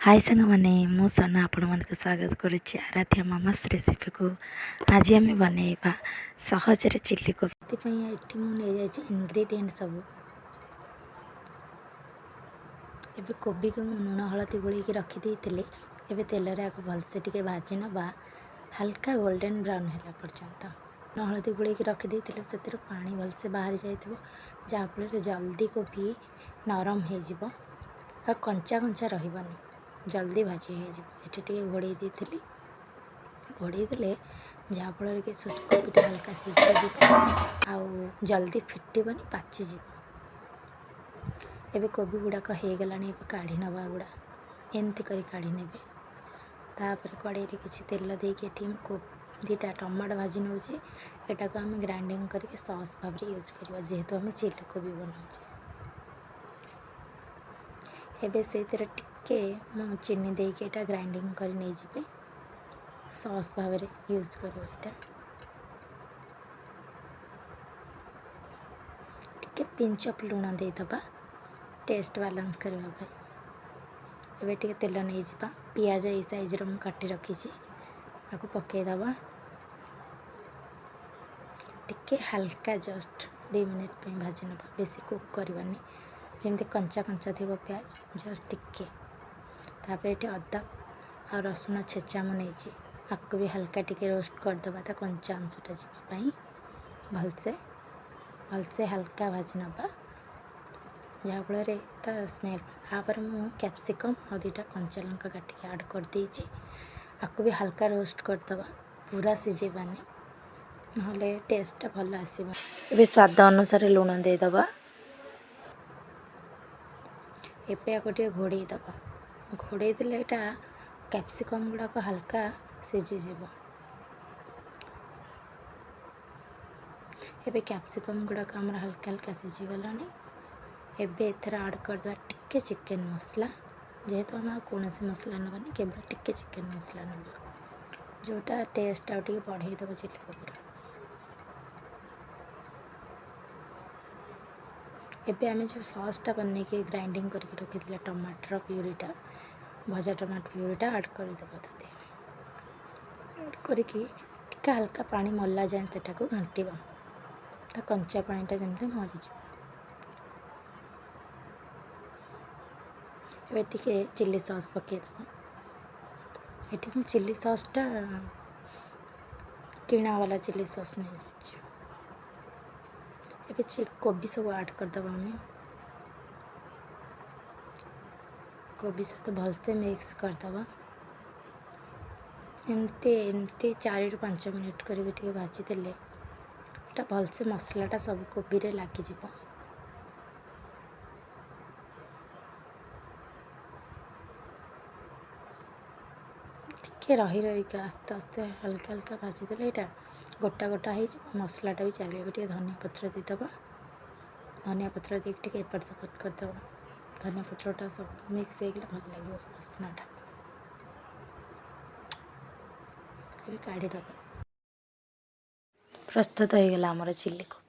High ସାଙ୍ଗମାନେ, ମୁଁ ସନା ଆପଣମାନଙ୍କୁ ସ୍ୱାଗତ କରୁଛି ଆରାଧ୍ୟା ମାମାସ୍ ରେସିପିକୁ। ଆଜି ଆମେ ବନେଇବା ସହଜରେ ଚିଲି କୋବି। ସେଥିପାଇଁ ଏଠି ମୁଁ ନେଇଯାଇଛି ଇନଗ୍ରିଡ଼ିଏଣ୍ଟ ସବୁ। ଏବେ କୋବିକୁ ମୁଁ ଲୁଣ ହଳଦୀ ଗୋଳେଇକି ରଖିଦେଇଥିଲି। ଏବେ ତେଲରେ ଆକୁ ଭଲସେ ଟିକେ ଭାଜି ନେବା, ହାଲକା ଗୋଲ୍ଡେନ୍ ବ୍ରାଉନ୍ ହେଲା ପର୍ଯ୍ୟନ୍ତ। ଲୁଣ ହଳଦୀ ଗୋଳେଇକି ରଖିଦେଇଥିଲୁ, ସେଥିରୁ ପାଣି ଭଲସେ ବାହାରି ଯାଇଥିବ, ଯାହାଫଳରେ ଜଲ୍ଦି କୋବି ନରମ ହେଇଯିବ ଆଉ କଞ୍ଚା କଞ୍ଚା ରହିବନି, ଜଲ୍ଦି ଭାଜି ହେଇଯିବ। ଏଠି ଟିକେ ଘୋଡ଼େଇ ଦେଇଥିଲି। ଘୋଡ଼େଇ ଦେଲେ ଯାହାଫଳରେ କି କୋବିଟା ହାଲକା ସିଝିଯିବ ଆଉ ଜଲ୍ଦି ଫିଟିବନି, ପାଚିଯିବ। ଏବେ କୋବି ଗୁଡ଼ାକ ହେଇଗଲାଣି। ଏବେ କାଢ଼ି ନେବା ଗୁଡ଼ା, ଏମିତି କରି କାଢ଼ି ନେବେ। ତାପରେ କଡ଼େଇରେ କିଛି ତେଲ ଦେଇକି ଏଠି ମୁଁ 2ଟା ଟମାଟୋ ଭାଜି ନେଉଛି। ଏଟାକୁ ଆମେ ଗ୍ରାଇଣ୍ଡିଙ୍ଗ କରିକି ସସ୍ ଭାବରେ ୟୁଜ୍ କରିବା, ଯେହେତୁ ଆମେ ଚିଲି କୋବି ବନାଉଛେ। ଏବେ ସେଇଥିରେ ଟିକେ ମୁଁ ଚିନି ଦେଇକି ଏଇଟା ଗ୍ରାଇଣ୍ଡିଙ୍ଗ କରି ନେଇଯିବି, ସସ୍ ଭାବରେ ୟୁଜ୍ କରିବା ଏଇଟା। ଟିକେ ପିଞ୍ଚ ଅଫ୍ ଲୁଣ ଦେଇଦେବା ଟେଷ୍ଟ ବାଲାନ୍ସ କରିବା ପାଇଁ। ଏବେ ଟିକେ ତେଲ ନେଇଯିବା। ପିଆଜ ଏଇ ସାଇଜ୍ର ମୁଁ କାଟି ରଖିଛି, ଆକୁ ପକାଇଦେବା। ଟିକେ ହାଲକା ଜଷ୍ଟ 2 ମିନିଟ୍ ପାଇଁ ଭାଜି ନେବା, ବେଶୀ କୁକ୍ କରିବାନି, ଯେମିତି କଞ୍ଚା କଞ୍ଚା ଥିବ ପିଆଜ, ଜଷ୍ଟ ଟିକେ। ତାପରେ ଏଠି ଅଦା ଆଉ ରସୁଣ ଛେଚା ମୁଁ ନେଇଛି, ଆକୁ ବି ହାଲକା ଟିକେ ରୋଷ୍ଟ କରିଦେବା, ତା କଞ୍ଚା ଅଂଶଟା ଯିବା ପାଇଁ। ଭଲସେ ଭଲସେ ହାଲକା ଭାଜି ନେବା, ଯାହାଫଳରେ ତା ସ୍ମେଲ୍। ତାପରେ ମୁଁ କ୍ୟାପ୍ସିକମ୍ ଆଉ 2ଟା କଞ୍ଚା ଲଙ୍କା କାଟିକି ଆଡ଼୍ କରିଦେଇଛି। ଆକୁ ବି ହାଲକା ରୋଷ୍ଟ କରିଦେବା, ପୁରା ସିଝେଇବାନି, ନହେଲେ ଟେଷ୍ଟଟା ଭଲ ଆସିବ। ଏବେ ସ୍ୱାଦ ଅନୁସାରେ ଲୁଣ ଦେଇଦେବା। ଏବେ ଆକୁ ଟିକେ ଘୋଡ଼େଇ ଦେବା। ଘୋଡ଼େଇ ଦେଲେ ଏଇଟା କ୍ୟାପ୍ସିକମ୍ ଗୁଡ଼ାକ ହାଲକା ସିଝିଯିବ। ଏବେ କ୍ୟାପ୍ସିକମ୍ ଗୁଡ଼ାକ ଆମର ହାଲକା ହାଲକା ସିଝିଗଲାଣି। ଏବେ ଏଥିରେ ଆଡ଼୍ କରିଦେବା ଟିକେ ଚିକେନ୍ ମସଲା। ଯେହେତୁ ଆମେ ଆଉ କୌଣସି ମସଲା ନେବାନି, କେବଳ ଟିକେ ଚିକେନ୍ ମସଲା ନେବା, ଯେଉଁଟା ଟେଷ୍ଟ ଆଉ ଟିକେ ବଢ଼େଇ ଦେବ ଚିଲି କୋବିର। ଏବେ ଆମେ ଯେଉଁ ସସ୍ଟା ବନେଇକି ଗ୍ରାଇଣ୍ଡିଙ୍ଗ କରିକି ରଖିଥିଲେ, ଟମାଟର ପ୍ୟୁରିଟା, ଭଜା ଟମାଟୋ ପ୍ୟୁରିଟା ଆଡ଼୍ କରିଦେବା ତା ଦେହରେ। ଆଡ଼୍ କରିକି ଟିକେ ହାଲକା ପାଣି ମଲା ଯାଏଁ ସେଟାକୁ ଘାଣ୍ଟିବା, ତା କଞ୍ଚା ପାଣିଟା ଯେମିତି ମରିଯିବ। ଏବେ ଟିକେ ଚିଲି ସସ୍ ପକାଇଦେବା। ଏଠି ମୁଁ ଚିଲି ସସ୍ଟା କିଣା ବାଲା ଚିଲି ସସ୍ ନେଇଯାଉଛି। ଏବେ କୋବି ସବୁ ଆଡ଼୍ କରିଦେବା ଆମେ। କୋବି ସହିତ ଭଲସେ ମିକ୍ସ କରିଦେବା। ଏମିତି ଏମିତି 4ରୁ 5 ମିନିଟ୍ କରିକି ଟିକେ ଭାଜିଦେଲେ ଏଟା ଭଲସେ ମସଲାଟା ସବୁ କୋବିରେ ଲାଗିଯିବ। ଟିକେ ରହି ରହିକା ଆସ୍ତେ ଆସ୍ତେ ହାଲକା ହାଲକା ଭାଜିଦେଲେ ଏଇଟା ଗୋଟା ଗୋଟା ହେଇଯିବ, ମସଲାଟା ବି ଚାଲିବ। ଟିକେ ଧନିଆ ପତ୍ର ଦେଇଦେବା। ଧନିଆ ପତ୍ର ଦେଇକି ଟିକେ ଏପଟ ସେପଟ କରିଦେବା। ଧନିଆ ପତ୍ରଟା ସବୁ ମିକ୍ସ ହେଇଗଲେ ଭଲ ଲାଗିବ ବାସ୍ନାଟା। ଏବେ କାଢ଼ିଦେବା। ପ୍ରସ୍ତୁତ ହେଇଗଲା ଆମର ଚିଲି କୋବି।